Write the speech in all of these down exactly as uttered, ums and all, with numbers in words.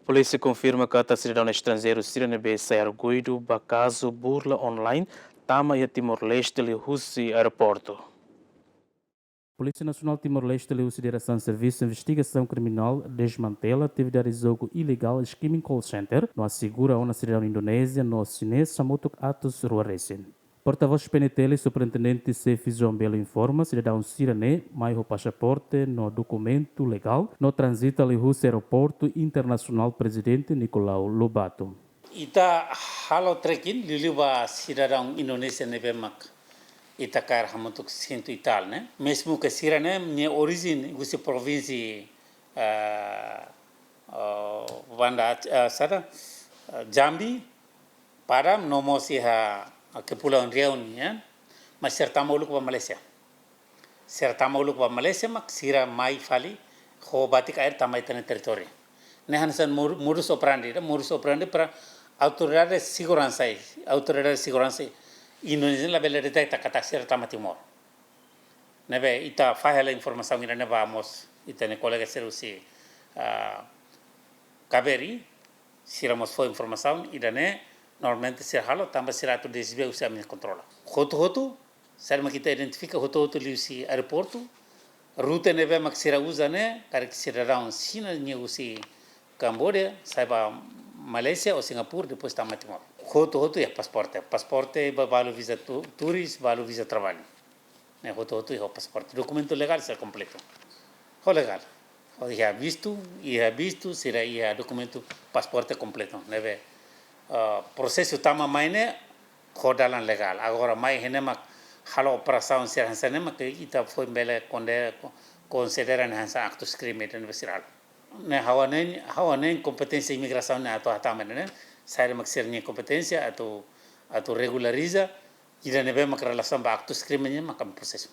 Polísia konfirma katak sidadaun estranjeiru sira ne'ebé sai arguidu ba kazu burla online tama iha Timor-Leste liuhusi aeroportu. Polísia Nasionál Timor-Leste liuhusi Diresaun Servisu Investigasaun Kriminál desmantela atividade jogu ilegál skimming call center no asegura ona sidadaun Indonézia no Xinés hamutuk atus rua resin. Portavós P N T L Superintendente Xefe João Belo informa sidadaun sira-ne'e mai ho pasaporte no dokumentu legál no tranzita liuhusi Aeroportu Internasionál Prezidente Nicolau Lobato. Ita halo tracking liuliu ba sidadaun Indonézia ne'ebé mak ita kaer hamutuk sentu e tal, ne'e. Mezmu ke sira-ne'e nia orijen husi provínsia, eh, eh, Banda, eh, saida, eh, Jambi, Padang, no mós iha, eh, Kepulauan Riau nian, mas sira tama uluk ba Malaysia. Sira tama uluk ba Malaysia mak sira mai fali ho batik air tama ita-nia territóriu. Ne'e hanesan mo-, modus operandi, ida modus operandi para autoridade seguransa, autoridade seguransa Indonézia labele deteta katak sira tama Timor. Ne'ebé ita fahe hela informasaun ida-ne'e ba mós ita-nia kolega sira husi, ah, Kaveri, sira mós fó informasaun ida-ne'e, normalmente sira halo tanba sira atu dezvia husi ami-nia kontrola. Hotu-hotu, saida mak ita identifika hotu-hotu liuhusi aeroportu, rute ne'ebé mak sira uza ne'e, karik sidadaun Xina nia husi Kamboja, sai ba Malaysia ou Singapura, depois tama Timor. Hotu-hotu iha pasaporte. Pasaporte ba balu viza tu-, turis, balu viza traballu. Ne'e hotu-hotu iha pasaporte. Dokumentu legál sira kompletu. Ho legál. Ho iha vistu, iha vistu, sira iha dokumentu pasaporte kompletu. Ne'ebé, ah, prosesu tama mai ne'e ho dalan legál. Agora mai iha ne'e mak halo operasaun sira hanesan ne'e mak ita foin bele konde-, konsidera ne'e hanesan aktus krime ida ne'ebé sira halo. Ne'e ha'u hanoin, ha'u hanoin kompeténsia imigrasaun ne'e atu hatama ne'e, saida mak sira-nia kompeténsia atu, atu regulariza, ida ne'ebé mak relasaun ba aktus krime nian mak ami prosesu.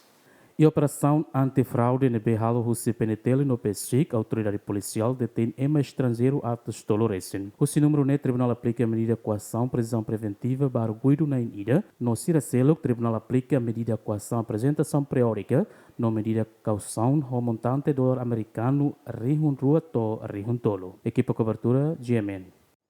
Iha operasaun anti-fraude ne'ebé halo husi P N T L no PSIK, autoridade polisiál detein ema estranjeiru atus tolu resin. Husi númeru ne'e tribunál aplika medida koasaun prizaun preventiva ba arguidu na'in ida, no sira seluk tribunál aplika medida koasaun aprezentasaun periódika, no medida kausaun ho montante dolar amerikanu rihun rua to'o rihun tolu. Ekipa kobertura, G M N.